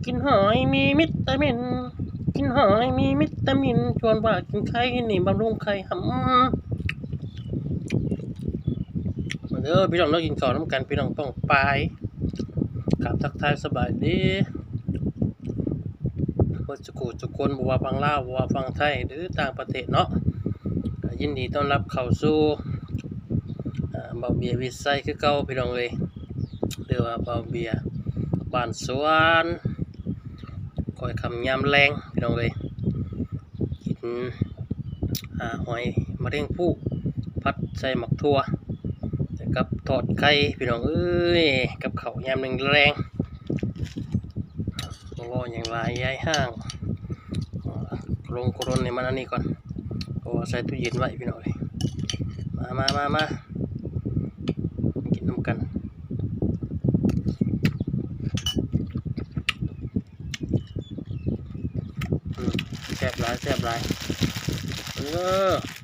ກິນຫອຍມີວິຕາມິນ ກິນຫອຍມີວິຕາມິນ ຊວນວ່າກິນໄຂ່ນີ້ບຳລຸງໄຂ່ຫຳ. ມາເດີພີ່ນ້ອງເດີ ກິນເຂົ້ານຳກັນ ພີ່ນ້ອງປ້ອງປາຍ ກາບທັກທາຍສະບາຍດີ ເບິດສຸຂູສຸຄົນ ບໍ່ວ່າຝັ່ງລາວ ບໍ່ວ່າຝັ່ງໄທ ຫຼືຕ່າງປະເທດເນາະ ກໍຍິນດີຕ້ອນຮັບເຂົ້າສູ່ ເອີ ບ່າວເບຍວິໄຊຄືເກົ່າພີ່ນ້ອງເອີຍ ຫຼືວ່າບ່າວເບຍບ້ານສວນ ຄ່ອຍຄ່ຳຍາມແລງພີ່ນ້ອງເອີຍ ກິນ ອາ ຫອຍມະເຮັງພູ ຜັດໃສ່ໝາກຖົ່ວ ກັບທອດໄຂ່ພີ່ນ້ອງເອີຍ ກັບເຂົ້າຍາມແລງໆ ບໍ່ເວົ້າຫຍັງຫຼາຍ ຢາຍຮ່າງ ລົງໂຄລົນໃຫ້ມັນອັນນີ້ກ່ອນ ເພາະວ່າໃສ່ຕູ້ເຢັນໄວ້ພີ່ນ້ອງເອີຍ ມາ ມາ ມາ ມາ ກິນນຳກັນ ອືມ ແຊບຫຼາຍ ແຊບຫຼາຍ ເອີ.